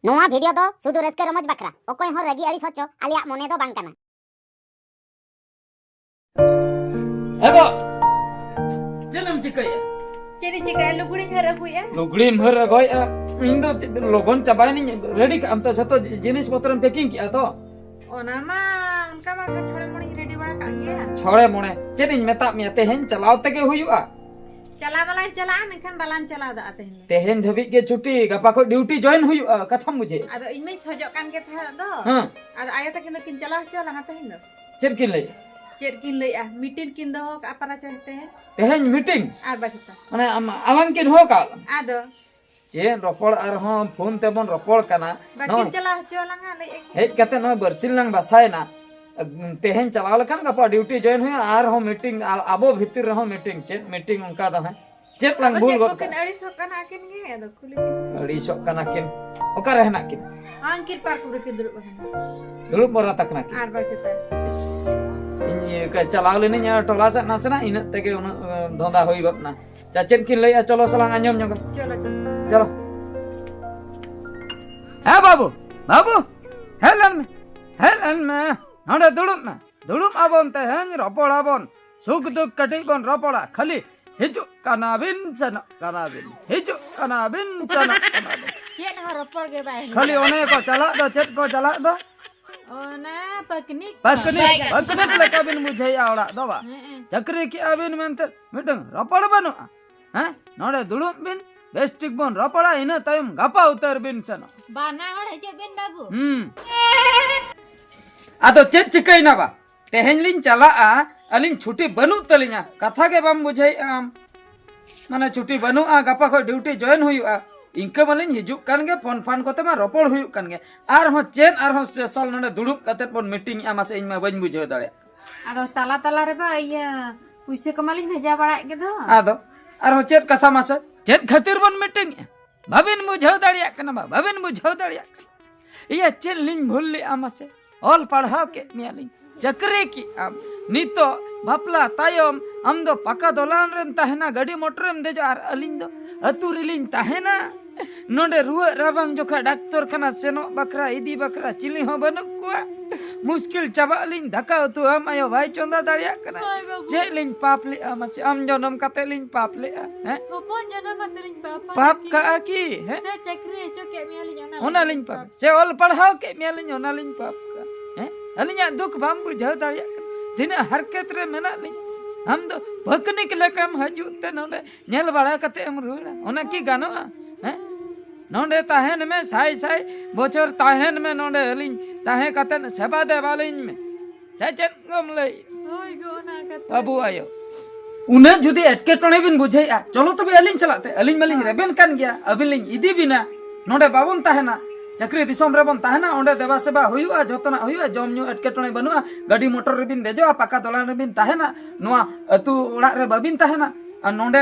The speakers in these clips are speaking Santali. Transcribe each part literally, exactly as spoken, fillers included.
ᱱᱚᱣᱟ ᱵᱷᱤᱰᱤᱭᱳ ᱫᱚ ᱥᱩᱫᱷᱩ ᱨᱟᱹᱥᱠᱟᱹ ᱨᱚᱢᱚᱡᱽ ᱵᱟᱠᱷᱨᱟ, ᱚᱠᱚᱭ ᱦᱚᱸ ᱨᱟᱹᱜᱤ ᱟᱹᱲᱤᱥ ᱦᱚᱪᱚ ᱟᱞᱮᱭᱟᱜ ᱢᱚᱱᱮ ᱫᱚ ᱵᱟᱝ ᱠᱟᱱᱟ᱾ ᱮ ᱜᱚ! ᱪᱮᱫ ᱮᱢ ᱪᱤᱠᱟᱹᱭᱮᱫᱼᱟ? ᱪᱮᱫ ᱤᱧ ᱪᱤᱠᱟᱹᱭᱟ? ᱞᱩᱜᱽᱲᱤᱧ ᱦᱟᱹᱨ ᱟᱹᱜᱩᱭᱮᱫᱼᱟ᱾ ᱞᱩᱜᱽᱲᱤᱢ ᱦᱟᱹᱨ ᱟᱹᱜᱩᱭᱮᱫᱼᱟ? ᱤᱧ ᱫᱚ ᱪᱮᱫ ᱞᱚᱜᱚᱱ ᱪᱟᱵᱟᱭᱮᱱᱟᱹᱧ, ᱨᱮᱰᱤ ᱠᱟᱜ ᱟᱢ ᱛᱚ, ᱡᱷᱚᱛᱚ ᱡᱤᱱᱤᱥ ᱯᱚᱛᱨᱚᱢ ᱯᱮᱠᱤᱝ ᱠᱮᱜᱼᱟ ᱛᱚ? ᱚᱱᱟ ᱢᱟ ᱚᱱᱠᱟ ᱢᱟ ᱪᱷᱚᱲᱮ ᱢᱚᱲᱮᱧ ᱨᱮᱰᱤ ᱵᱟᱲᱟ ᱠᱟᱜ ᱜᱮᱭᱟ᱾ ᱪᱷᱚᱲᱮ ᱢᱚᱲᱮ? ᱪᱮᱫ ᱤᱧ ᱢᱮᱛᱟᱫ ᱢᱮᱭᱟ, ᱛᱮᱦᱮᱧ ᱪᱟᱞᱟᱣ ᱛᱮᱜᱮ ᱦᱩᱭᱩᱜᱼᱟ᱾ ᱪᱟᱞᱟᱣ ᱢᱟᱞᱟᱝ ᱪᱟᱞᱟᱜᱼᱟ, ᱢᱮᱱᱠᱷᱟᱱ ᱵᱟᱞᱟᱝ ᱪᱟᱞᱟᱣ ᱫᱟᱲᱮᱭᱟᱜᱼᱟ ᱛᱮᱦᱮᱧ ᱫᱚ᱾ ᱛᱮᱦᱮᱧ ᱫᱷᱟᱹᱵᱤᱡ ᱜᱮ ᱪᱷᱩᱴᱤ, ᱜᱟᱯᱟ ᱠᱷᱚᱱ ᱰᱤᱭᱩᱴᱤ ᱡᱚᱭᱮᱱ ᱦᱩᱭᱩᱜᱼᱟ, ᱠᱟᱛᱷᱟᱢ ᱵᱩᱡᱷᱟᱹᱣ? ᱟᱫᱚ ᱤᱧ ᱢᱟᱧ ᱥᱚᱡᱚᱜ ᱠᱟᱱ ᱜᱮ ᱛᱟᱦᱮᱸᱫ ᱫᱚ᱾ ᱦᱮᱸ᱾ ᱟᱫᱚ ᱟᱭᱳ ᱛᱟᱹᱠᱤᱱ ᱫᱚᱠᱤᱱ ᱪᱟᱞᱟᱣ ᱦᱚᱪᱚ ᱞᱟᱝᱟ ᱛᱮᱦᱮᱧ ᱫᱚ᱾ ᱪᱮᱫ ᱠᱤᱱ ᱞᱟᱹᱭᱟ? ᱪᱮᱫ ᱠᱤᱱ ᱞᱟᱹᱭᱟ? ᱢᱤᱴᱤᱝ ᱠᱤᱱ ᱫᱚᱦᱚ ᱠᱟᱜᱼᱟ ᱯᱟᱨᱟ ᱪᱟᱭ ᱛᱮ᱾ ᱛᱮᱦᱮᱧ ᱢᱤᱴᱤᱝ? ᱟᱨ ᱵᱟᱪᱮᱛᱟ᱾ ᱢᱟᱱᱮ ᱟᱢ, ᱟᱞᱟᱝ ᱠᱤᱱ ᱦᱚᱦᱚ ᱠᱟᱜ ᱞᱟᱝ? ᱟᱫᱚ? ᱪᱮᱫ ᱨᱚᱯᱚᱲ, ᱟᱨᱦᱚᱸ ᱯᱷᱳᱱ ᱛᱮᱵᱚᱱ ᱨᱚᱯᱚᱲ ᱠᱟᱱᱟ᱾ ᱵᱟᱹᱠᱤᱱ ᱱᱚᱜᱼᱚᱭ ᱪᱟᱞᱟᱣ ᱦᱚᱪᱚ ᱞᱟᱝᱟ, ᱞᱟᱹᱭᱮᱫ ᱟᱹᱧ᱾ ᱦᱮᱡ ᱠᱟᱛᱮ ᱱᱚᱜᱼᱚᱭ ᱵᱟᱨᱥᱤᱧ ᱞᱟᱝ ᱵᱟᱥᱟᱭᱮᱱᱟ᱾ ᱛᱮᱦᱮᱧ ᱪᱟᱞᱟᱣ ᱞᱮᱠᱷᱟᱱ ᱜᱟᱯᱟ ᱰᱤᱭᱩᱴᱤ ᱡᱚᱭᱮᱱ ᱦᱩᱭᱩᱜᱼᱟ, ᱟᱨᱦᱚᱸ ᱢᱤᱴᱤᱝ, ᱟ-, ᱟᱵᱚ ᱵᱷᱤᱛᱤᱨ ᱨᱮᱦᱚᱸ ᱢᱤᱴᱤᱝ᱾ ᱪᱮᱫ ᱢᱤᱴᱤᱝ ᱚᱱᱠᱟ ᱫᱚ ᱦᱮᱸ? ᱪᱮᱫ ᱞᱟᱝ ᱟᱫᱚ ᱵᱷᱩᱞ ᱪᱮᱫ ᱜᱚᱫ ᱠᱚᱠᱤᱱ ᱠᱟᱜᱼᱟ? ᱟᱹᱲᱤᱥᱚᱜ ᱠᱟᱱᱟ ᱟᱹᱠᱤᱱ ᱜᱮ, ᱟᱫᱚ ᱠᱩᱞᱤ ᱠᱤᱱ ᱢᱮ᱾ ᱟᱹᱲᱤᱥᱚᱜ ᱠᱟᱱᱟ ᱠᱤᱱ? ᱚᱠᱟᱨᱮ ᱦᱮᱱᱟᱜ ᱠᱤᱱ? ᱦᱟᱝᱠᱤᱨ ᱯᱟᱨᱠ ᱨᱮᱠᱤᱱ ᱫᱩᱲᱩᱵ ᱟᱠᱟᱱᱟ᱾ ᱫᱩᱲᱩᱵ ᱵᱟᱨᱟ ᱛᱟᱠᱱᱟ ᱠᱤᱱ? ᱟᱨ ᱵᱟᱝ ᱪᱮᱛᱟᱱ᱾ ᱤᱥ, ᱤᱧ ᱤᱭᱟᱹ ᱠᱟ-, ᱪᱟᱞᱟᱣ ᱞᱮᱱᱟᱹᱧ ᱟᱨ ᱴᱚᱞᱟ ᱥᱮᱫ ᱱᱟᱥᱮᱱᱟᱜ, ᱤᱱᱟᱹᱜ ᱛᱮᱜᱮ ᱩᱱᱟᱹᱜ, ᱮ, ᱫᱷᱚᱸᱫᱟ ᱦᱩᱭ ᱜᱚᱫ ᱮᱱᱟ᱾ ᱪᱟ ᱪᱮᱫ ᱠᱤᱱ ᱞᱟᱹᱭᱮᱜᱼᱟ, ᱪᱚᱞᱚ ᱥᱟᱞᱟᱝ ᱟᱸᱡᱚᱢ ᱧᱚᱜᱟ᱾ ᱪᱚᱞᱚ, ᱪᱚᱞᱚ᱾ ᱪᱚᱞᱚ᱾ ᱦᱮᱸ ᱵᱟᱹᱵᱩ, ᱵᱟᱹᱵᱩ, ᱦᱮᱡ ᱞᱮᱱ ᱢᱮ, ᱦᱮᱡ ᱞᱮᱱ ᱢᱮ, ᱱᱚᱰᱮ ᱫᱩᱲᱩᱵ ᱢᱮ᱾ ᱫᱩᱲᱩᱵ ᱟᱵᱚᱱ ᱛᱮᱦᱮᱧ, ᱨᱚᱯᱚᱲ ᱟᱵᱚᱱ, ᱥᱩᱠ ᱫᱩᱠ ᱠᱟᱹᱴᱤᱡ ᱵᱚᱱ ᱨᱚᱯᱚᱲᱟ᱾ ᱠᱷᱟᱹᱞᱤ ᱦᱤᱡᱩᱜ ᱠᱟᱱᱟ ᱵᱤᱱ, ᱥᱮᱱᱚᱜ ᱠᱟᱱᱟ ᱵᱤᱱ, ᱦᱤᱡᱩᱜ ᱠᱟᱱᱟ ᱵᱤᱱ, ᱥᱮᱱᱚᱜ ᱠᱟᱱᱟ ᱵᱤᱱ᱾ ᱪᱮᱫ ᱦᱚᱸ ᱨᱚᱯᱚᱲ ᱜᱮ ᱵᱟᱭ ᱦᱩᱭᱩᱜ ᱠᱷᱟᱹᱞᱤ ᱠᱟᱱᱟ᱾ ᱚᱱᱮ ᱠᱚ ᱪᱟᱞᱟᱜ ᱫᱚ, ᱪᱮᱫ ᱠᱚ ᱪᱟᱞᱟᱜ ᱫᱚ? ᱚᱱᱟ ᱯᱟᱠᱱᱤᱠ ᱠᱚ᱾ ᱯᱟᱠᱱᱤᱠ, ᱯᱟᱠᱱᱤᱠ ᱞᱮᱠᱟ ᱵᱤᱱ ᱵᱩᱡᱷᱟᱹᱣᱮᱫᱼᱟ ᱚᱲᱟᱜ ᱫᱚ ᱵᱟ? ᱦᱮᱸ᱾ ᱪᱟᱹᱠᱨᱤ ᱠᱮᱜᱼᱟ ᱵᱤᱱ ᱢᱮᱱᱛᱮ ᱢᱤᱫᱴᱟᱝ ᱨᱚᱯᱚᱲ ᱵᱟᱹᱱᱩᱜᱼᱟ᱾ ᱦᱮᱸ? ᱱᱚᱰᱮ ᱫᱩᱲᱩᱵ ᱵᱤᱱ, ᱵᱮᱥ ᱴᱷᱤᱠ ᱵᱚᱱ ᱨᱚᱯᱚᱲᱟ, ᱤᱱᱟᱹ ᱛᱟᱭᱚᱢ ᱜᱟᱯᱟ ᱩᱛᱟᱹᱨ ᱵᱤᱱ ᱥᱮᱱᱚᱜ᱾ ᱵᱟᱱᱟ ᱦᱚᱲ ᱦᱤᱡᱩᱜ ᱵᱤᱱ ᱵᱟᱹᱵᱩ᱾ ᱦᱩᱸ᱾ ᱟᱫᱚ ᱪᱮᱫ ᱪᱤᱠᱟᱹᱭᱮᱱᱟ ᱵᱟ? ᱛᱮᱦᱮᱧ ᱞᱤᱧ ᱪᱟᱞᱟᱜᱼᱟ, ᱟᱹᱞᱤᱧ ᱪᱷᱩᱴᱤ ᱵᱟᱹᱱᱩᱜ ᱛᱟᱹᱞᱤᱧᱟ᱾ ᱠᱟᱛᱷᱟ ᱜᱮ ᱵᱟᱢ ᱵᱩᱡᱷᱟᱹᱣᱮᱫᱼᱟ ᱟᱢ᱾ ᱢᱟᱱᱮ ᱪᱷᱩᱴᱤ ᱵᱟᱹᱱᱩᱜᱼᱟ, ᱜᱟᱯᱟ ᱠᱷᱚᱱ ᱰᱤᱭᱩᱴᱤ ᱡᱚᱭᱮᱱ ᱦᱩᱭᱩᱜᱼᱟ᱾ ᱤᱱᱠᱟᱹ ᱢᱟᱞᱤᱧ ᱦᱤᱡᱩᱜ ᱠᱟᱱ ᱜᱮ, ᱯᱷᱳᱱ ᱯᱷᱟᱱ ᱠᱚᱛᱮ ᱢᱟ ᱨᱚᱯᱚᱲ ᱦᱩᱭᱩᱜ ᱠᱟᱱ ᱜᱮ᱾ ᱟᱨᱦᱚᱸ ᱪᱮᱫ ᱟᱨᱦᱚᱸ ᱥᱯᱮᱥᱟᱞ ᱱᱚᱰᱮ ᱫᱩᱲᱩᱵ ᱠᱟᱛᱮᱫ ᱵᱚᱱ ᱢᱤᱴᱤᱝ ᱮᱜᱼᱟ, ᱢᱟᱥᱮ ᱤᱧ ᱢᱟ ᱵᱟᱹᱧ ᱵᱩᱡᱷᱟᱹᱣ ᱫᱟᱲᱮᱭᱟᱜ᱾ ᱟᱫᱚ ᱛᱟᱞᱟ ᱛᱟᱞᱟ ᱨᱮᱫᱚ ᱤᱭᱟᱹ ᱯᱩᱭᱥᱟᱹ ᱠᱚᱢᱟᱞᱤᱧ ᱵᱷᱮᱡᱟ ᱵᱟᱲᱟᱭᱮᱫ ᱜᱮ ᱫᱚ᱾ ᱟᱫᱚ ᱟᱨᱦᱚᱸ ᱪᱮᱫ ᱠᱟᱛᱷᱟ ᱢᱟᱥᱮ? ᱪᱮᱫ ᱠᱷᱟᱹᱛᱤᱨ ᱵᱚᱱ ᱢᱤᱴᱤᱝ ᱮᱜᱼᱟ? ᱵᱟᱵᱤᱱ ᱵᱩᱡᱷᱟᱹᱣ ᱫᱟᱲᱮᱭᱟᱜ ᱠᱟᱱᱟ ᱵᱟ, ᱵᱟᱵᱤᱱ ᱵᱩᱡᱷᱟᱹᱣ ᱫᱟᱲᱮᱭᱟᱜ ᱠᱟᱱᱟ᱾ ᱤᱭᱟᱹ ᱪᱮᱫ ᱞᱤᱧ ᱵᱷᱩᱞ ᱞᱮᱜᱼᱟ ᱢᱟᱥᱮ? ᱚᱞ ᱯᱟᱲᱦᱟᱣ ᱠᱮᱫ ᱢᱮᱭᱟᱞᱤᱧ, ᱪᱟᱹᱠᱨᱤ ᱠᱮᱜ ᱟᱢ, ᱱᱤᱛᱚᱜ ᱵᱟᱯᱞᱟ ᱛᱟᱭᱚᱢ ᱟᱢ ᱫᱚ ᱯᱟᱠᱟ ᱫᱚᱞᱟᱱ ᱨᱮᱢ ᱛᱟᱦᱮᱱᱟ, ᱜᱟᱹᱰᱤ ᱢᱚᱴᱚᱨᱮᱢ ᱫᱮᱡᱚᱜᱼᱟ, ᱟᱨ ᱟᱹᱞᱤᱧ ᱫᱚ ᱟᱹᱛᱩ ᱨᱮᱞᱤᱧ ᱛᱟᱦᱮᱱᱟ᱾ ᱱᱚᱰᱮ ᱨᱩᱣᱟᱹᱜ ᱨᱟᱵᱟᱝ ᱡᱚᱠᱷᱟ ᱰᱟᱠᱛᱚᱨ ᱠᱷᱟᱱᱟ ᱥᱮᱱᱚᱜ ᱵᱟᱠᱷᱨᱟ, ᱤᱫᱤ ᱵᱟᱠᱷᱨᱟ ᱪᱤᱞᱤ ᱦᱚᱸ ᱵᱟᱹᱱᱩᱜ ᱠᱚᱣᱟ᱾ ᱢᱩᱥᱠᱤᱞ ᱪᱟᱵᱟᱜ ᱟᱹᱞᱤᱧ, ᱫᱟᱠᱟ ᱩᱛᱩ ᱟᱢ ᱟᱭᱳ ᱵᱟᱭ ᱪᱚᱸᱫᱟ ᱫᱟᱲᱮᱭᱟᱜ ᱠᱟᱱᱟ᱾ ᱦᱳᱭ ᱵᱟᱹᱵᱩ᱾ ᱪᱮᱫ ᱞᱤᱧ ᱯᱟᱯ ᱞᱮᱜᱼᱟ ᱢᱟᱥᱮ? ᱟᱢ ᱡᱚᱱᱚᱢ ᱠᱟᱛᱮ ᱞᱤᱧ ᱯᱟᱯ ᱞᱮᱜᱼᱟ, ᱦᱮᱸ? ᱦᱚᱯᱚᱱ ᱡᱚᱱᱚᱢ ᱠᱟᱛᱮ ᱞᱤᱧ ᱯᱟᱯ ᱯᱟᱯ ᱠᱟᱜᱼᱟ ᱠᱤ, ᱦᱮᱸ? ᱥᱮ ᱪᱟᱹᱠᱨᱤ ᱦᱚᱪᱚ ᱠᱮᱫ ᱢᱮᱭᱟ ᱞᱤᱧ, ᱚᱱᱟ ᱚᱱᱟ ᱞᱤᱧ ᱯᱟᱯ᱾ ᱪᱮ ᱚᱞ ᱯᱟᱲᱦᱟᱣ ᱠᱮᱫ ᱢᱮᱭᱟ ᱞᱤᱧ, ᱚᱱᱟ ᱞᱤᱧ ᱯᱟᱯ ᱠᱟᱜᱼᱟ, ᱦᱮᱸ? ᱟᱹᱞᱤᱧᱟᱜ ᱫᱩᱠ ᱵᱟᱢ ᱵᱩᱡᱷᱟᱹᱣ ᱫᱟᱲᱮᱭᱟᱜ ᱠᱟᱱᱟ? ᱛᱤᱱᱟᱹᱜ ᱦᱟᱨᱠᱮᱛ ᱨᱮ ᱢᱮᱱᱟᱜ ᱞᱤᱧᱟ᱾ ᱟᱢ ᱫᱚ ᱯᱟᱹᱠᱱᱤᱠ ᱞᱮᱠᱟᱢ ᱦᱤᱡᱩᱜ ᱛᱮ ᱱᱚᱰᱮ ᱧᱮᱞ ᱵᱟᱲᱟ ᱠᱟᱛᱮ ᱮᱢ ᱨᱩᱣᱟᱹᱲᱟ, ᱚᱱᱟ ᱠᱤ ᱜᱟᱱᱚᱜᱼᱟ? ᱦᱮᱸ? ᱱᱚᱰᱮ ᱛᱟᱦᱮᱱ ᱢᱮ, ᱥᱟᱭ ᱥᱟᱭ ᱵᱚᱪᱷᱚᱨ ᱛᱟᱦᱮᱱ ᱢᱮ ᱱᱚᱰᱮ, ᱟᱹᱞᱤᱧ ᱛᱟᱦᱮᱸ ᱠᱟᱛᱮ ᱥᱮᱵᱟ ᱫᱮᱵᱟᱞᱤᱧ ᱢᱮ᱾ ᱪᱮ ᱪᱮᱫ ᱠᱚᱢ ᱞᱟᱹᱭ? ᱦᱳᱭ ᱜᱚ, ᱚᱱᱟ ᱠᱟᱛᱷᱟ᱾ ᱵᱟᱹᱵᱩ ᱟᱭᱳ, ᱩᱱᱟᱹᱜ ᱡᱩᱫᱤ ᱮᱴᱠᱮᱴᱚᱬᱮ ᱵᱤᱱ ᱵᱩᱡᱷᱟᱹᱣᱮᱫᱼᱟ, ᱪᱚᱞᱚ ᱛᱚᱵᱮ ᱟᱹᱞᱤᱧ ᱥᱟᱞᱟᱜ ᱛᱮ, ᱟᱹᱞᱤᱧ ᱢᱟᱞᱤᱧ ᱨᱮᱵᱮᱱ ᱠᱟᱱ ᱜᱮᱭᱟ, ᱟᱹᱵᱤᱱ ᱞᱤᱧ ᱤᱫᱤ ᱵᱤᱱᱟ᱾ ᱱᱚᱰᱮ ᱵᱟᱵᱚᱱ ᱛᱟᱦᱮᱱᱟ, ᱪᱟᱹᱠᱨᱤ ᱫᱤᱥᱚᱢ ᱨᱮᱵᱚᱱ ᱛᱟᱦᱮᱱᱟ, ᱚᱸᱰᱮ ᱫᱮᱵᱟ ᱥᱮᱵᱟ ᱦᱩᱭᱩᱜᱼᱟ, ᱡᱚᱛᱚᱱᱟᱜ ᱦᱩᱭᱩᱜᱼᱟ, ᱡᱚᱢ ᱧᱩ ᱮᱴᱠᱮᱴᱚᱬᱮ ᱵᱟᱹᱱᱩᱜᱼᱟ, ᱜᱟᱹᱰᱤ ᱢᱚᱴᱚᱨ ᱨᱮᱵᱤᱱ ᱫᱮᱡᱚᱜᱼᱟ, ᱯᱟᱠᱟ ᱫᱚᱞᱟᱱ ᱨᱮᱵᱤᱱ ᱛᱟᱦᱮᱱᱟ, ᱱᱚᱣᱟ ᱟᱹᱛᱩ ᱚᱲᱟᱜ ᱨᱮ ᱵᱟᱵᱤᱱ ᱛᱟᱦᱮᱱᱟ᱾ ᱟᱨ ᱱᱚᱰᱮ,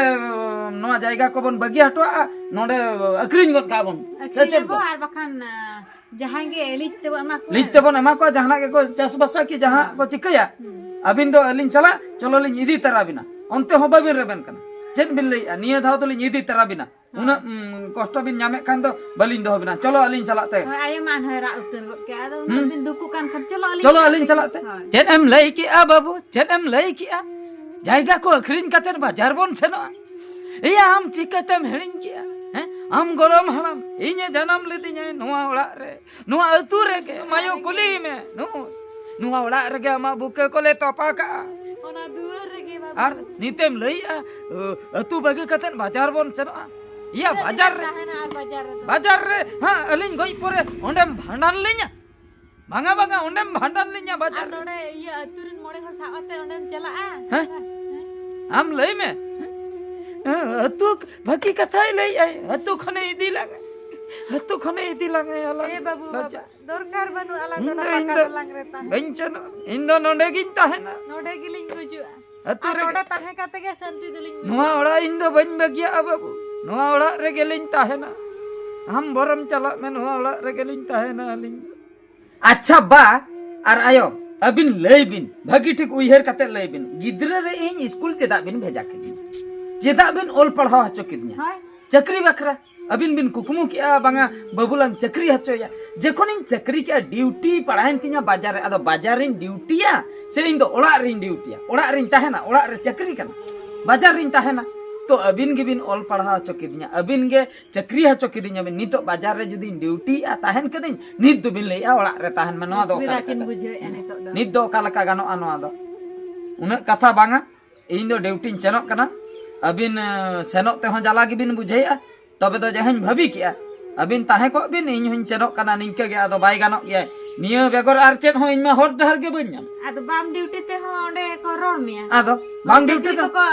ᱱᱚᱣᱟ ᱡᱟᱭᱜᱟ ᱠᱚᱵᱚᱱ ᱵᱟᱹᱜᱤ ᱦᱚᱴᱚᱣᱟᱜᱼᱟ, ᱱᱚᱰᱮ ᱟᱹᱠᱷᱨᱤᱧ ᱜᱚᱫ ᱠᱟᱜᱼᱟ ᱵᱚᱱ᱾ ᱥᱮ ᱟᱹᱠᱷᱨᱤᱧ ᱪᱮᱫ ᱟᱵᱚ ᱠᱚ? ᱟᱨ ᱵᱟᱠᱷᱟᱱ, ᱟ, ᱡᱟᱦᱟᱸᱭ ᱜᱮ ᱞᱤᱡ ᱛᱮᱵᱚ ᱮᱢᱟ ᱠᱚᱣᱟ᱾ ᱞᱤᱡ ᱛᱮᱵᱚᱱ ᱮᱢᱟ ᱠᱚᱣᱟ, ᱡᱟᱦᱟᱱᱟᱜ ᱜᱮᱠᱚ ᱪᱟᱥᱵᱟᱥᱟ ᱠᱤ ᱡᱟᱦᱟᱸ ᱠᱚ ᱪᱤᱠᱟᱹᱭᱟ, ᱦᱩᱸ᱾ ᱟᱹᱵᱤᱱ ᱫᱚ ᱟᱹᱞᱤᱧ ᱥᱟᱞᱟᱜ ᱪᱚᱞᱚ ᱞᱤᱧ ᱤᱫᱤ ᱛᱟᱨᱟ ᱵᱤᱱᱟ, ᱚᱱᱛᱮ ᱦᱚᱸ ᱵᱟᱹᱵᱤᱱ ᱨᱮᱵᱮᱱ ᱠᱟᱱᱟ᱾ ᱪᱮᱫ ᱵᱤᱱ ᱞᱟᱹᱭᱮᱜᱼᱟ? ᱱᱤᱭᱟᱹ ᱫᱷᱟᱣ ᱫᱚᱞᱤᱧ ᱤᱫᱤ ᱛᱟᱨᱟ ᱵᱤᱱᱟ᱾ ᱦᱳᱭ᱾ ᱩᱱᱟᱹᱜ, ᱩᱸ, ᱠᱚᱥᱴᱚ ᱵᱤᱱ ᱧᱟᱢᱮᱫ ᱠᱷᱟᱱ ᱫᱚ ᱵᱟᱹᱞᱤᱧ ᱫᱚᱦᱚ ᱵᱤᱱᱟ, ᱪᱚᱞᱚ ᱟᱹᱞᱤᱧ ᱥᱟᱞᱟᱜ ᱛᱮ᱾ ᱦᱳᱭ, ᱟᱭᱳ ᱢᱟ ᱟᱱᱦᱚᱭ ᱨᱟᱜ ᱩᱛᱟᱹᱨ ᱜᱚᱫ ᱠᱮᱜᱼᱟ, ᱟᱫᱚ ᱩᱱᱟᱹᱜ ᱦᱩᱸ᱾ ᱵᱤᱱ ᱫᱩᱠᱩᱜ ᱠᱟᱱ ᱠᱷᱟᱱ ᱪᱚᱞᱚ ᱟᱹᱞᱤᱧ ᱪᱚᱞᱚ ᱥᱟᱞᱟᱜ ᱟᱹᱞᱤᱧ ᱛᱮ᱾ ᱥᱟᱞᱟᱜ ᱛᱮ᱾ ᱦᱳᱭ᱾ ᱪᱮᱫ ᱮᱢ ᱞᱟᱹᱭ ᱠᱮᱜᱼᱟ ᱵᱟᱹᱵᱩ? ᱪᱮᱫ ᱮᱢ ᱞᱟᱹᱭ ᱠᱮᱜᱼᱟ? ᱡᱟᱭᱜᱟ ᱠᱚ ᱟᱹᱠᱷᱨᱤᱧ ᱠᱟᱛᱮ ᱵᱟᱡᱟᱨ ᱵᱚᱱ ᱥᱮᱱᱚᱜᱼᱟ? ᱮᱭᱟ, ᱟᱢ ᱪᱤᱠᱟᱹᱛᱮᱢ ᱦᱤᱲᱤᱧ ᱠᱮᱜᱼᱟ? ᱦᱮᱸ? ᱟᱢ ᱜᱚᱲᱚᱢ ᱦᱟᱲᱟᱢ, ᱤᱧᱮ ᱡᱟᱱᱟᱢ ᱞᱤᱫᱤᱧᱟᱭ ᱱᱚᱣᱟ ᱚᱲᱟᱜ ᱨᱮ, ᱱᱚᱣᱟ ᱟᱹᱛᱩ ᱨᱮᱜᱮ᱾ ᱢᱟᱭᱳ, ᱠᱩᱞᱤᱭᱮ ᱢᱮ, ᱱᱩᱭ, ᱱᱚᱣᱟ ᱚᱲᱟᱜ ᱨᱮᱜᱮ ᱟᱢᱟᱜ ᱵᱩᱠᱟᱹ ᱠᱚᱞᱮ ᱛᱚᱯᱟ ᱠᱟᱜᱼᱟ᱾ ᱚᱱᱟ ᱫᱩᱣᱟᱹᱨ ᱨᱮᱜᱮ ᱵᱟᱵᱩ᱾ ᱟᱨ ᱱᱤᱛᱮᱢ ᱞᱟᱹᱭᱮᱜᱼᱟ, ᱟᱹ, ᱟᱹᱛᱩ ᱵᱟᱹᱜᱤ ᱠᱟᱛᱮ ᱵᱟᱡᱟᱨ ᱵᱚᱱ ᱥᱮᱱᱚᱜᱼᱟ? ᱤᱭᱟ, ᱛᱤᱱᱟᱹᱜ ᱵᱟᱡᱟᱨ ᱫᱤᱱᱮᱢ ᱨᱮ, ᱛᱟᱦᱮᱱᱟ ᱟᱨ ᱵᱟᱡᱟᱨ ᱨᱮᱫᱚ? ᱵᱟᱡᱟᱨ ᱨᱮ, ᱦᱮᱸ, ᱟᱹᱞᱤᱧ ᱜᱚᱡ ᱯᱚᱨᱮ ᱚᱸᱰᱮᱢ ᱵᱷᱟᱸᱰᱟᱱ ᱞᱤᱧᱟ? ᱵᱟᱝᱟ, ᱵᱟᱝᱟ, ᱚᱸᱰᱮᱢ ᱵᱷᱟᱸᱰᱟᱱ ᱞᱤᱧᱟ ᱟᱨ ᱵᱟᱡᱟᱨ ᱨᱮ᱾ ᱱᱚᱰᱮ ᱤᱭᱟᱹ ᱟᱹᱛᱩ ᱨᱮᱱ ᱢᱚᱬᱮ ᱦᱚᱲ ᱥᱟᱵ ᱠᱟᱛᱮ ᱚᱸᱰᱮᱢ ᱪᱟᱞᱟᱜᱼᱟ? ᱦᱮᱸ? ᱟᱢ ᱞᱟᱹᱭ ᱢᱮ᱾ ᱦᱮᱸ, ᱟᱹᱛᱩ ᱵᱷᱟᱹᱜᱤ ᱠᱟᱛᱷᱟᱭ ᱞᱟᱹᱭᱮᱜᱼᱟᱭ, ᱟᱹᱛᱩ ᱠᱷᱚᱱᱮ ᱤᱫᱤ ᱞᱟᱝᱟ, ᱟᱹᱛᱩ ᱠᱷᱚᱱᱮ ᱤᱫᱤ ᱞᱟᱝᱟᱭ ᱟᱞᱟᱝ ᱮ ᱵᱟᱹᱵᱩ, ᱵᱟᱡᱟᱨ᱾ ᱵᱟᱵᱟ, ᱫᱚᱨᱠᱟᱨ ᱵᱟᱹᱱᱩᱜᱼᱟ, ᱟᱞᱟᱝ ᱫᱚ ᱤᱧ ᱫᱚ, ᱚᱱᱟ ᱤᱧ ᱯᱟᱠᱟ ᱫᱚ ᱫᱚᱞᱟᱝ ᱨᱮ ᱛᱟᱦᱮᱸ᱾ ᱵᱟᱹᱧ ᱪᱟᱞᱟᱜᱼᱟ, ᱤᱧ ᱫᱚ ᱱᱚᱰᱮ ᱜᱤᱧ ᱛᱟᱦᱮᱱᱟ᱾ ᱱᱚᱰᱮ ᱜᱮᱞᱤᱧ ᱜᱩᱡᱩᱜᱼᱟ᱾ ᱟᱹᱛᱩ ᱟᱨ ᱨᱮᱜᱮ᱾ ᱱᱚᱰᱮ ᱛᱟᱦᱮᱸ ᱠᱟᱛᱮ ᱜᱮ ᱥᱟᱱᱛᱤ ᱫᱚᱞᱤᱧ ᱵᱩᱡᱷᱟᱹᱣᱟ᱾ ᱱᱚᱣᱟ ᱚᱲᱟᱜ ᱤᱧ ᱫᱚ ᱵᱟᱹᱧ ᱵᱟᱹᱜᱤᱭᱟᱜᱼᱟ ᱵᱟᱹᱵᱩ, ᱱᱚᱣᱟ ᱚᱲᱟᱜ ᱨᱮᱜᱮ ᱞᱤᱧ ᱛᱟᱦᱮᱱᱟ᱾ ᱟᱢ ᱵᱚᱨᱚᱢ ᱪᱟᱞᱟᱜ ᱢᱮ, ᱱᱚᱣᱟ ᱚᱲᱟᱜ ᱨᱮᱜᱮ ᱞᱤᱧ ᱛᱟᱦᱮᱱᱟ ᱟᱹᱞᱤᱧ ᱫᱚ᱾ ᱟᱪᱪᱷᱟ ᱵᱟ, ᱟᱨ ᱟᱭᱳ, ᱟᱹᱵᱤᱱ ᱞᱟᱹᱭ ᱵᱤᱱ, ᱵᱷᱟᱹᱜᱤ ᱴᱷᱤᱠ ᱩᱭᱦᱟᱹᱨ ᱠᱟᱛᱮ ᱞᱟᱹᱭ ᱵᱤᱱ, ᱜᱤᱫᱽᱨᱟᱹ ᱨᱮ ᱤᱧ ᱤᱥᱠᱩᱞ ᱪᱮᱫᱟᱜ ᱵᱤᱱ ᱵᱷᱮᱡᱟ ᱠᱤᱫᱤᱧᱟ? ᱪᱮᱫᱟᱜ ᱵᱤᱱ ᱚᱞ ᱯᱟᱲᱦᱟᱣ ᱦᱚᱪᱚ ᱠᱤᱫᱤᱧᱟ? ᱦᱳᱭ᱾ ᱪᱟᱹᱠᱨᱤ ᱵᱟᱠᱷᱨᱟ᱾ ᱟᱹᱵᱤᱱ ᱵᱤᱱ ᱠᱩᱠᱢᱩ ᱠᱮᱜᱼᱟ, ᱵᱟᱝᱟ ᱵᱟᱹᱵᱩ ᱞᱟᱝ ᱪᱟᱹᱠᱨᱤ ᱦᱚᱪᱚᱭᱟ᱾ ᱡᱚᱠᱷᱚᱱᱤᱧ ᱪᱟᱹᱠᱨᱤ ᱠᱮᱜᱼᱟ, ᱰᱤᱭᱩᱴᱤ ᱯᱟᱲᱟᱣᱮᱱ ᱛᱤᱧᱟ ᱵᱟᱡᱟᱨ ᱨᱮ, ᱟᱫᱚ ᱵᱟᱡᱟᱨ ᱨᱤᱧ ᱰᱤᱭᱩᱴᱤᱭᱟ ᱥᱮ ᱤᱧ ᱫᱚ ᱚᱲᱟᱜ ᱨᱤᱧ ᱰᱤᱭᱩᱴᱤᱭᱟ? ᱚᱲᱟᱜ ᱨᱤᱧ ᱛᱟᱦᱮᱱᱟ, ᱚᱲᱟᱜ ᱨᱮ ᱪᱟᱹᱠᱨᱤ ᱠᱟᱱᱟ, ᱵᱟᱡᱟᱨ ᱨᱤᱧ ᱛᱟᱦᱮᱱᱟ᱾ ᱛᱚ ᱟᱹᱵᱤᱱ ᱜᱮᱵᱤᱱ ᱚᱞ ᱯᱟᱲᱦᱟᱣ ᱦᱚᱪᱚ ᱠᱤᱫᱤᱧᱟ, ᱟᱹᱵᱤᱱ ᱜᱮ ᱪᱟᱹᱠᱨᱤ ᱦᱚᱪᱚ ᱠᱤᱫᱤᱧᱟ ᱵᱤᱱ᱾ ᱱᱤᱛᱚᱜ ᱵᱟᱡᱟᱨ ᱨᱮ ᱡᱩᱫᱤᱧ ᱰᱤᱭᱩᱴᱤᱭᱮᱜᱼᱟ, ᱛᱟᱦᱮᱱ ᱠᱟᱹᱱᱟᱹᱧ, ᱱᱤᱛ ᱫᱚᱵᱤᱱ ᱞᱟᱹᱭᱮᱜᱼᱟ ᱚᱲᱟᱜ ᱨᱮ ᱛᱟᱦᱮᱱ ᱢᱮ᱾ ᱱᱚᱣᱟ ᱫᱚ ᱚᱠᱟ ᱚᱥᱩᱵᱤᱫᱷᱟ ᱞᱮᱠᱟ ᱠᱤᱱ ᱠᱟᱱᱟ? ᱵᱩᱡᱷᱟᱹᱣᱮᱫᱼᱟ ᱱᱤᱛᱚᱜ ᱫᱚ᱾ ᱱᱤᱛ ᱫᱚ ᱚᱠᱟ ᱞᱮᱠᱟ ᱜᱟᱱᱚᱜᱼᱟ ᱱᱚᱣᱟ ᱫᱚ? ᱩᱱᱟᱹᱜ ᱠᱟᱛᱷᱟ ᱵᱟᱝᱟ᱾ ᱤᱧ ᱫᱚ ᱰᱤᱭᱩᱴᱤᱧ ᱥᱮᱱᱚᱜ ᱠᱟᱱᱟ᱾ ᱟᱹᱵᱤᱱ, ᱮ, ᱥᱮᱱᱚᱜ ᱛᱮᱦᱚᱸ ᱡᱟᱞᱟ ᱜᱮᱵᱤᱱ ᱵᱩᱡᱷᱟᱹᱣᱮᱫᱼᱟ, ᱛᱚᱵᱮ ᱫᱚ ᱡᱟᱦᱟᱸᱧ ᱵᱷᱟᱹᱵᱤ ᱠᱮᱜᱼᱟ, ᱟᱹᱵᱤᱱ ᱛᱟᱦᱮᱸ ᱠᱚᱜ ᱵᱤᱱ, ᱤᱧ ᱦᱚᱸᱧ ᱥᱮᱱᱚᱜ ᱠᱟᱱᱟ, ᱱᱤᱝᱠᱟᱹ ᱜᱮ, ᱟᱫᱚ ᱵᱟᱭ ᱜᱟᱱᱚᱜ ᱜᱮᱭᱟ᱾ ᱱᱤᱭᱟᱹ ᱵᱮᱜᱚᱨ ᱟᱨ ᱪᱮᱫ ᱦᱚᱸ ᱤᱧ ᱢᱟ ᱦᱚᱨ ᱰᱟᱦᱟᱨ ᱜᱮ ᱵᱟᱹᱧ ᱧᱟᱢ᱾ ᱟᱫᱚ ᱵᱟᱢ ᱰᱤᱭᱩᱴᱤ ᱛᱮᱦᱚᱸ ᱚᱸᱰᱮ ᱠᱚ ᱨᱚᱲ ᱢᱮᱭᱟ᱾ ᱟᱫᱚ ᱵᱟᱝ ᱰᱤᱭᱩᱴᱤ ᱪᱟᱹᱠᱨᱤ ᱫᱚ ᱠᱚᱠᱚ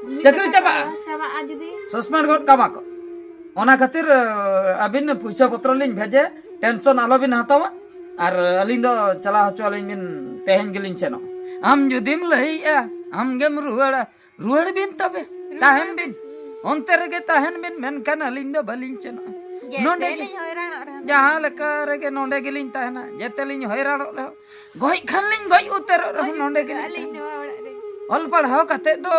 ᱢᱤᱫ ᱪᱟᱹᱠᱨᱤ ᱠᱟᱛᱷᱟ ᱪᱟᱵᱟᱜᱼᱟ᱾ ᱠᱚ ᱪᱟᱵᱟᱜᱼᱟ ᱡᱩᱫᱤ᱾ ᱥᱟᱥᱯᱮᱱᱰ ᱜᱚᱫ ᱠᱟᱢᱟ ᱠᱚ᱾ ᱚᱱᱟ ᱠᱷᱟᱹᱛᱤᱨ, ᱮ, ᱟᱹᱵᱤᱱ ᱯᱩᱭᱥᱟᱹ ᱯᱚᱛᱨᱚ ᱞᱤᱧ ᱵᱷᱮᱡᱮ, ᱴᱮᱱᱥᱚᱱ ᱟᱞᱚᱵᱤᱱ ᱦᱟᱛᱟᱣᱟ᱾ ᱟᱨ ᱟᱹᱞᱤᱧ ᱫᱚ ᱪᱟᱞᱟᱣ ᱦᱚᱪᱚ ᱟᱹᱞᱤᱧ ᱵᱤᱱ, ᱛᱮᱦᱮᱧ ᱜᱮᱞᱤᱧ ᱥᱮᱱᱚᱜᱼᱟ᱾ ᱟᱢ ᱡᱩᱫᱤᱢ ᱞᱟᱹᱭᱮᱜᱼᱟ, ᱟᱢ ᱜᱮᱢ ᱨᱩᱣᱟᱹᱲᱟ, ᱨᱩᱣᱟᱹᱲ ᱵᱤᱱ ᱛᱚᱵᱮ, ᱛᱟᱦᱮᱱ ᱵᱤᱱ, ᱚᱱᱛᱮ ᱨᱮᱜᱮ ᱛᱟᱦᱮᱱ ᱵᱤᱱ, ᱢᱮᱱᱠᱷᱟᱱ ᱟᱹᱞᱤᱧ ᱫᱚ ᱵᱟᱹᱞᱤᱧ ᱥᱮᱱᱚᱜᱼᱟ᱾ ᱡᱮᱛᱮ ᱱᱚᱰᱮ ᱜᱮ, ᱞᱤᱧ ᱦᱚᱭᱨᱟᱱᱚᱜ ᱨᱮᱦᱚᱸ ᱡᱟᱦᱟᱸ ᱞᱮᱠᱟ ᱨᱮᱜᱮ ᱱᱚᱰᱮ ᱜᱮᱞᱤᱧ ᱛᱟᱦᱮᱱᱟ᱾ ᱡᱮᱛᱮ ᱞᱤᱧ ᱦᱚᱭᱨᱟᱱᱚᱜ ᱨᱮᱦᱚᱸ, ᱜᱚᱡ ᱠᱷᱟᱱ ᱞᱤᱧ ᱜᱚᱡ ᱩᱛᱟᱹᱨᱚᱜ ᱨᱮᱦᱚᱸ ᱱᱚᱰᱮ ᱜᱮᱞᱤᱧ ᱟᱹᱞᱤᱧ ᱛᱟᱦᱮᱱᱟ᱾ ᱱᱚᱣᱟ ᱚᱲᱟᱜ ᱨᱮ᱾ ᱚᱞ ᱯᱟᱲᱦᱟᱣ ᱠᱟᱛᱮ ᱫᱚ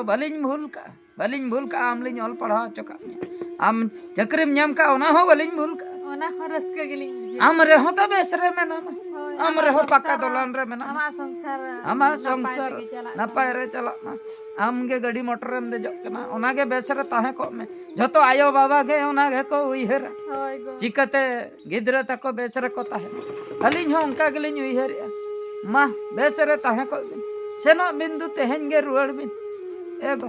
ᱵᱟᱹᱞᱤᱧ ᱵᱷᱩᱞ ᱠᱟᱜᱼᱟ, ᱵᱟᱹᱞᱤᱧ ᱵᱷᱩᱞ ᱠᱟᱜᱼᱟ, ᱟᱢ ᱞᱤᱧ ᱚᱞ ᱯᱟᱲᱦᱟᱣ ᱦᱚᱪᱚ ᱠᱟᱜ ᱢᱮᱭᱟ᱾ ᱟᱢ ᱪᱟᱹᱠᱨᱤᱢ ᱧᱟᱢ ᱠᱟᱜᱼᱟ, ᱚᱱᱟ ᱦᱚᱸ ᱵᱟᱹᱞᱤᱧ ᱵᱷᱩᱞ ᱠᱟᱜᱼᱟ᱾ ᱚᱱᱟ ᱦᱚᱸ ᱨᱟᱹᱥᱠᱟᱹ ᱜᱮᱞᱤᱧ ᱵᱩᱡᱷᱟᱹᱣᱟ᱾ ᱟᱢ ᱨᱮᱦᱚᱸ ᱛᱚ ᱵᱮᱥ ᱨᱮ ᱢᱮᱱᱟᱢᱟ᱾ ᱦᱳᱭ, ᱟᱢ ᱟᱢᱟᱜ ᱨᱮᱦᱚᱸ ᱯᱟᱠᱟ ᱥᱚᱝᱥᱟᱨ, ᱫᱚᱞᱟᱱ ᱨᱮ ᱢᱮᱱᱟᱢᱟ᱾ ᱟᱢᱟᱜ ᱥᱚᱝᱥᱟᱨ ᱟᱢᱟᱜ ᱱᱟᱯᱟᱭ ᱥᱚᱝᱥᱟᱨ ᱛᱮᱜᱮ ᱪᱟᱞᱟᱜ ᱱᱟᱯᱟᱭ ᱢᱟ᱾ ᱨᱮ ᱪᱟᱞᱟᱜ ᱢᱟ᱾ ᱟᱢ ᱜᱮ ᱜᱟᱹᱰᱤ ᱢᱚᱴᱚᱨᱮᱢ ᱫᱮᱡᱚᱜ ᱠᱟᱱᱟ, ᱚᱱᱟ ᱜᱮ ᱵᱮᱥ ᱨᱮ ᱛᱟᱦᱮᱸ ᱠᱚᱜ ᱢᱮ᱾ ᱡᱷᱚᱛᱚ ᱟᱭᱳ ᱵᱟᱵᱟ ᱜᱮ ᱚᱱᱟ ᱜᱮᱠᱚ ᱩᱭᱦᱟᱹᱨᱟ᱾ ᱦᱳᱭ ᱜᱚ᱾ ᱪᱤᱠᱟᱹᱛᱮ ᱜᱤᱫᱽᱨᱟᱹ ᱛᱟᱠᱚ ᱵᱮᱥ ᱨᱮᱠᱚ ᱛᱟᱦᱮᱱᱟ? ᱟᱹᱞᱤᱧ ᱦᱚᱸ ᱚᱱᱠᱟ ᱜᱮᱞᱤᱧ ᱩᱭᱦᱟᱹᱨᱮᱜᱼᱟ᱾ ᱢᱟ, ᱵᱮᱥ ᱨᱮ ᱛᱟᱦᱮᱸ ᱠᱚᱜ ᱵᱤᱱ᱾ ᱥᱮᱱᱚᱜ ᱵᱤᱱ ᱫᱩ, ᱛᱮᱦᱮᱧ ᱜᱮ ᱨᱩᱣᱟᱹᱲ ᱵᱤᱱ᱾ ᱮ ᱜᱚ,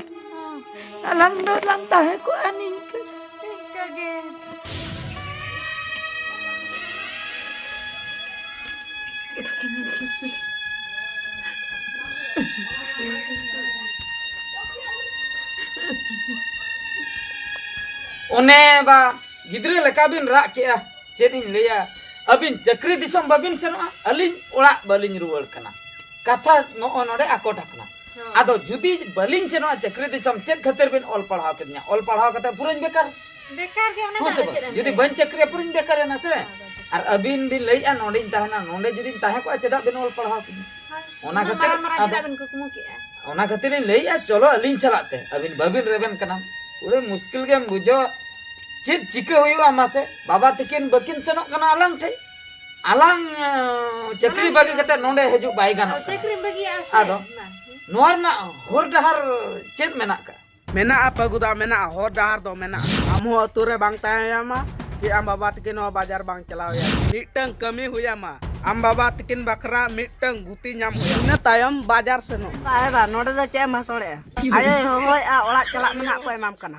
ᱟᱞᱟᱝ ᱫᱚ ᱞᱟᱝ ᱛᱟᱦᱮᱸ ᱠᱚᱜᱼᱟ ᱱᱤᱝᱠᱟᱹ᱾ ᱤᱱᱠᱟᱹ ᱜᱮ᱾ ᱚᱱᱮ ᱵᱟ, ᱜᱤᱫᱽᱨᱟᱹ ᱞᱮᱠᱟ ᱵᱤᱱ ᱨᱟᱜ ᱠᱮᱜᱼᱟ᱾ ᱪᱮᱫ ᱤᱧ ᱞᱟᱹᱭᱟ, ᱟᱹᱵᱤᱱ ᱪᱟᱹᱠᱨᱤ ᱫᱤᱥᱚᱢ ᱵᱟᱹᱵᱤᱱ ᱥᱮᱱᱚᱜᱼᱟ, ᱟᱹᱞᱤᱧ ᱚᱲᱟᱜ ᱵᱟᱹᱞᱤᱧ ᱨᱩᱣᱟᱹᱲ ᱠᱟᱱᱟ᱾ ᱠᱟᱛᱷᱟ ᱱᱚᱜᱼᱚ ᱱᱚᱰᱮ ᱟᱠᱚᱴ ᱟᱠᱟᱱᱟ᱾ ᱦᱳᱭ᱾ ᱟᱫᱚ ᱡᱩᱫᱤ ᱵᱟᱹᱞᱤᱧ ᱥᱮᱱᱚᱜᱼᱟ ᱪᱟᱹᱠᱨᱤ ᱫᱤᱥᱚᱢ, ᱪᱮᱫ ᱠᱷᱟᱹᱛᱤᱨ ᱵᱤᱱ ᱚᱞ ᱯᱟᱲᱦᱟᱣ ᱠᱤᱫᱤᱧᱟ? ᱚᱞ ᱯᱟᱲᱦᱟᱣ ᱠᱟᱛᱮ ᱯᱩᱨᱟᱹᱧ ᱵᱮᱠᱟᱨ᱾ ᱵᱮᱠᱟᱨ ᱜᱮ, ᱚᱱᱟ ᱦᱮᱸ ᱫᱚ ᱥᱮ ᱟᱫᱚ ᱵᱟᱝ? ᱪᱮᱫ ᱮᱢ ᱡᱩᱫᱤ ᱞᱟᱹᱭᱟ? ᱵᱟᱹᱧ ᱪᱟᱹᱠᱨᱤᱭᱟ, ᱯᱩᱨᱟᱹᱧ ᱵᱮᱠᱟᱨ ᱮᱱᱟ ᱥᱮ? ᱦᱳᱭ, ᱦᱳᱭ᱾ ᱟᱨ ᱟᱹᱵᱤᱱ ᱵᱤᱱ ᱞᱟᱹᱭᱮᱜᱼᱟ ᱱᱚᱸᱰᱮᱧ ᱛᱟᱦᱮᱱᱟ, ᱱᱚᱸᱰᱮ ᱡᱩᱫᱤᱧ ᱛᱟᱦᱮᱸ ᱠᱚᱜᱼᱟ, ᱪᱮᱫᱟᱜ ᱵᱤᱱ ᱚᱞ ᱯᱟᱲᱦᱟᱣ ᱠᱤᱧᱟ? ᱦᱳᱭ᱾ ᱚᱱᱟ ᱩᱱᱟᱹᱜ ᱠᱷᱟᱹᱛᱤᱨ ᱢᱟᱨᱟᱝ ᱢᱟᱨᱟᱝ ᱟᱫᱚ ᱪᱮᱫᱟᱜ ᱵᱤᱱ ᱠᱩᱠᱢᱩ ᱠᱮᱜᱼᱟ? ᱚᱱᱟ ᱠᱷᱟᱹᱛᱤᱨ ᱤᱧ ᱞᱟᱹᱭᱮᱜᱼᱟ, ᱪᱚᱞᱚ ᱟᱹᱞᱤᱧ ᱥᱟᱞᱟᱜ ᱛᱮ, ᱟᱹᱵᱤᱱ ᱵᱟᱹᱵᱤᱱ ᱨᱮᱵᱮᱱ ᱠᱟᱱᱟ᱾ ᱯᱩᱨᱟᱹ ᱢᱩᱥᱠᱤᱞ ᱜᱮᱢ ᱵᱩᱡᱷᱟᱹᱣᱟ᱾ ᱪᱮᱫ ᱪᱤᱠᱟᱹ ᱦᱩᱭᱩᱜᱼᱟ ᱢᱟᱥᱮ? ᱵᱟᱵᱟ ᱛᱟᱹᱠᱤᱱ ᱵᱟᱹᱠᱤᱱ ᱥᱮᱱᱚᱜ ᱠᱟᱱᱟ ᱟᱞᱟᱝ ᱴᱷᱮᱡ᱾ ᱟᱞᱟᱝ ᱮᱸ, ᱪᱟᱹᱠᱨᱤ ᱵᱟᱹᱜᱤ ᱠᱟᱛᱮ ᱱᱚᱰᱮ ᱦᱤᱡᱩᱜ ᱵᱟᱭ ᱜᱟᱱᱚᱜ ᱠᱟᱱᱟ᱾ ᱪᱟᱹᱠᱨᱤᱢ ᱵᱟᱹᱜᱤᱭᱟᱜᱼᱟ ᱥᱮ? ᱟᱫᱚ ᱢᱟ᱾ ᱱᱚᱣᱟ ᱨᱮᱱᱟᱜ ᱦᱚᱨ ᱰᱟᱦᱟᱨ ᱪᱮᱫ ᱢᱮᱱᱟᱜ ᱠᱟᱜᱼᱟ? ᱢᱮᱱᱟᱜᱼᱟ ᱯᱟᱹᱜᱩᱫᱟ, ᱢᱮᱱᱟᱜᱼᱟ, ᱦᱚᱨ ᱰᱟᱦᱟᱨ ᱫᱚ ᱢᱮᱱᱟᱜᱼᱟ᱾ ᱟᱢ ᱦᱚᱸ ᱟᱹᱛᱩ ᱨᱮ ᱵᱟᱝ ᱛᱟᱦᱮᱸ ᱦᱩᱭᱟᱢᱟ, ᱪᱮ ᱟᱢ ᱵᱟᱵᱟ ᱛᱟᱹᱠᱤᱱ ᱦᱚᱸ ᱵᱟᱡᱟᱨ ᱵᱟᱝ ᱪᱟᱞᱟᱣ ᱦᱩᱭᱟᱢᱟ᱾ ᱢᱤᱫᱴᱟᱝ ᱠᱟᱹᱢᱤ ᱦᱩᱭᱟᱢᱟ, ᱟᱢ ᱵᱟᱵᱟ ᱛᱟᱹᱠᱤᱱ ᱵᱟᱠᱷᱨᱟ ᱢᱤᱫᱴᱟᱝ ᱜᱩᱛᱤ ᱧᱟᱢ ᱦᱩᱭᱟᱢᱟ᱾ ᱤᱱᱟᱹ ᱛᱟᱭᱚᱢ ᱵᱟᱡᱟᱨ ᱥᱮᱱᱚᱜ᱾ ᱵᱟ, ᱮ ᱵᱟ, ᱱᱚᱰᱮ ᱫᱚ ᱪᱮᱫ ᱮᱢ ᱦᱟᱥᱚᱲᱮᱜᱼᱟ? ᱟᱭᱳᱭ ᱦᱚᱦᱚᱭᱮᱜᱼᱟ, ᱚᱲᱟᱜ ᱪᱟᱞᱟᱜ ᱢᱮᱱᱟᱜ ᱠᱚ ᱮᱢᱟᱢ ᱠᱟᱱᱟ᱾